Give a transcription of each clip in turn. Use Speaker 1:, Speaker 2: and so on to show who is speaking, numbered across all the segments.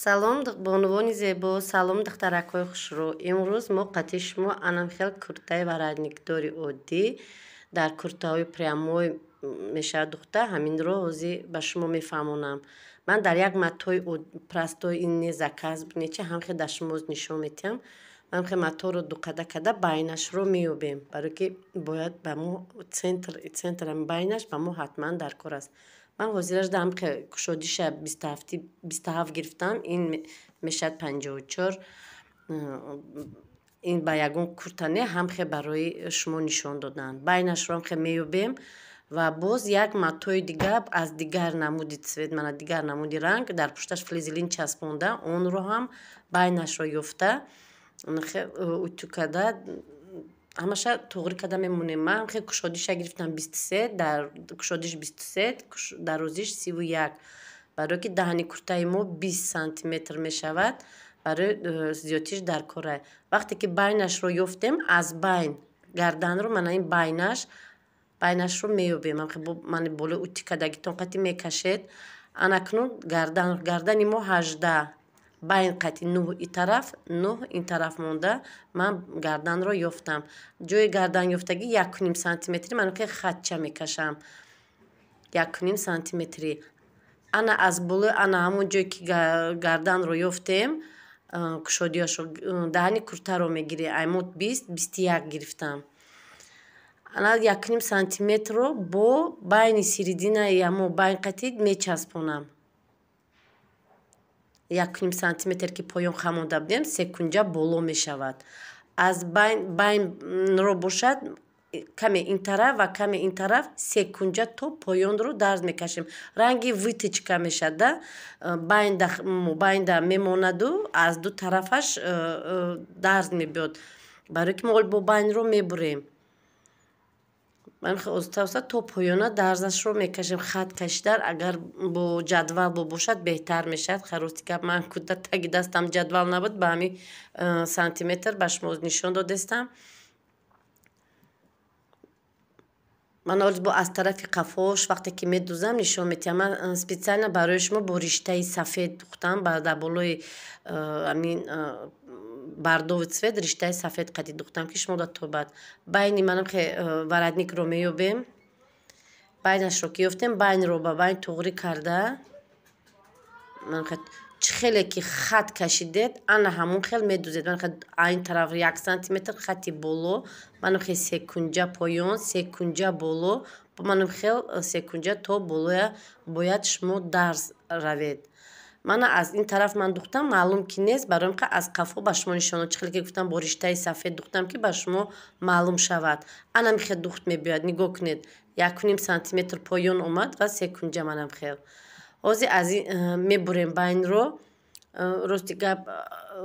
Speaker 1: Салом, бонувони зебо, салом, духтаракҳои хушрӯ. Имрӯз мо қатъи шумо анамхел куртаи воротникдори оддӣ дар куртаҳои прямой мешавад духта, ҳаминро ҳозир ба шумо мефаҳмонам. Ман дар як матои простой ин не заказ нечи ҳамхел дар шумо нишон метиҳам. Ман хел маторо дуқада када байнашро меёбем, барое ки бояд ба мо центр, центрам байнаш ба мо ҳатман дар кор аст. Ман ҳозираш даам кушодиша 27 гирифтам, ин мешавад 54. Ин ба ягон курта не, ҳамхе барои шумо нишон додан. Байнашро ҳамхе меёбем ва боз як матои дигар аз дигар намуди цвет, мана дигар намуди ранг, дар пушташ флизелин часпонда, онро ҳам байнашро ёфта утюг карда, ҳамаша туғри карда мемонем. Ман хел кушодиша гирифтам 23, дар кушодиш 23, дарозиш 31, барое ки даҳани куртаи мо 20 сантиметр мешавад, барои зиёдтиш дар кора. Вақте ки байнашро ёфтем, аз байн гарданро, мана ин байнаш, байнашро меёбем. Ман болои утюг кардагитон қати мекашед. Анакнун гардан, гардани мо 18, байн қати 9 и тараф, 9 ин тараф монда, ман гарданро ёфтам. Ҷои гардан ёфтагӣ 1,5 сантиметри ман ки хатча мекашам, 1,5 сантиметри. Ана аз болои ана ҳамон ҷое ки гарданро ёфтем, кушодиашро, даҳани куртаро мегирӣ. Аймот 20, 21 гирифтам. Ана 1,5 сантиметрро бо байни серединаи ҳамо байн қати мечаспонам. 1,5 сантиметр ки поён хамонда будем, секунҷа боло мешавад. Аз байн, байнро бошад каме ин тараф ва каме ин тараф, секунҷа то поёнро дарз мекашем. Ранги выточка мешавад, да? Байнда, байнда мемонаду аз ду тарафаш дарз мебиёд, барое ки мо бо байнро мебурем. Ман оста оста то поёна дарзашро мекашем. Хат кашидар агар бо ҷадвал бо бошад, беҳтар мешавад. Харости гап, ман куда таги дастам ҷадвал набуд, ба ҳамин сантиметр ба шумо нишон додестам. Ман ҳоло бо аз тарафи қафош вақте ки медузам, нишон метиҳам. Ман специально барои шумо бо риштаи сафед духтам, дар болои ҳамин бордовый цвет риштаи сафед қади духтам, ки шумо да тобад. Байни манам хе воротникро меёбем. Байнашро ки ёфтем, байнро ба байн туғрӣ карда, ман хе чӣ хеле ки хат кашидед, ана ҳамон хел медузед. Ман хе айн тараф 1 сантиметр хати боло, манам хе секунҷа поён, секунҷа боло, манам хел секунҷа то болоя бояд шумо дарз равед. Мана аз ин тараф ман духтам, маълум ки нест, барои ин аз қафо ба шумо нишон, чӣ хеле ки гуфтам, бо риштаи сафед духтам, ки ба шумо маълум шавад. Ана михе духт мебиёяд, нигоҳ кунед, 1,5 сантиметр поён омад ва секунҷа манам хел. Ҳозир аз ин мебурем байнро. Рости гап,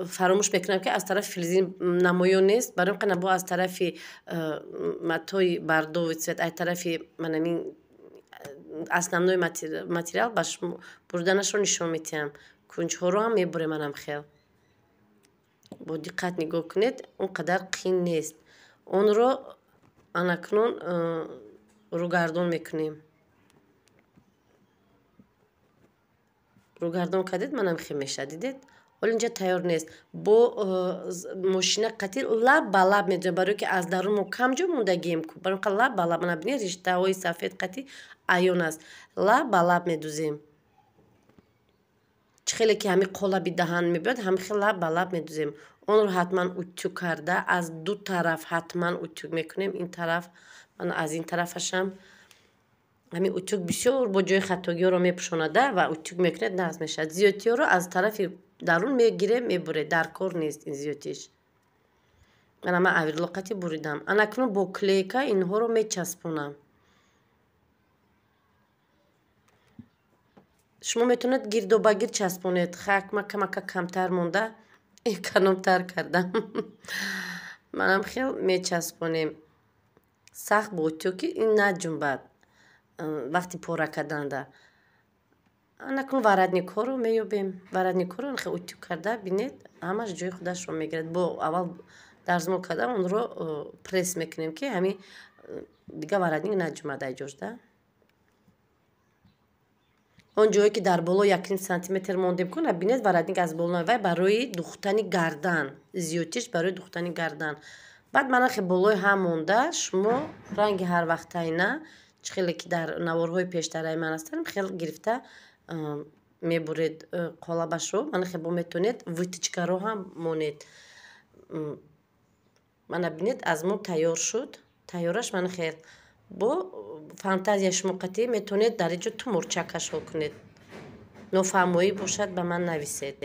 Speaker 1: фаромӯш мекунам, ки аз тарафи филизин намоён нест, барои ин қана бо аз тарафи матои бордовый цвет, аз тарафи манамин основной материал ба шумо бурданашро нишон метиҳам. Кунҷҳоро ҳам мебурем манам хел. Бо диққат нигоҳ кунед, он қадар қин нест. Онро анакнун рӯгардон мекунем. Рӯгардон кардед, манам хел мешавад, дидед? Ҳоло инҷа тайёр нест. Бо мошина қатӣ лаб ба лаб медозем, барое ки аз дарун мо кам ҷо мондагием, барои ин лаб ба лаб, мана бинед, риштаҳои сафед қатӣ аён аст. Лаб ба лаб медузем. Чӣ хеле ки ҳамин қолаби даҳан мебиёд, ҳамин хел лаб ба лаб медузем. Онро ҳатман утюг карда, аз ду тараф ҳатман утюг мекунем. Ин тараф, мана аз ин тарафашам ҳамин утюг бисёр бо ҷои хатогиҳоро мепӯшонада ва утюг мекунед, нағз мешавад. Зиёдтиҳоро аз тарафи дарун мегирем, мебуред, дар кор нест ин зиёдтиш. Мана ман аверлоқати буридам. Анакнун бо клейка инҳоро мечаспонам. Шумо метавонед гирдобагир часпонед. Хак ма камака камтар монда, экономтар кардам. Манам хел мечаспонем. Сахт бо утюг, ки ин наҷунбад вақти пора карданда. Анакун воротникҳоро меёбем. Воротникҳоро хел утюг карда, бинед, ҳамаш ҷои худашро мегирад. Бо аввал дарзмол карда, онро пресс мекунем, ки ҳамин дигар воротник наҷумад ай ҷошда. Он ҷое, ки дар боло 1,5 сантиметр мондем, куна бинед, воротник аз болои вай барои духтани гардан, зиёдтиш барои духтани гардан. Баъд мана хе болои ҳам монда, шумо ранги ҳарвақтайна, чӣ хеле ки дар наворҳои пештараи ман ҳастанд, хел гирифта мебуред қолабашро. Мана хе бо метавонед выточкаро ҳам монед. Мана бинед, аз мо тайёр шуд. Тайёраш мана хел бо фантазия шумо қатъӣ метавонед дар инҷо тумурчакашро кунед. Нофаҳмоӣ бошад, ба ман нависед.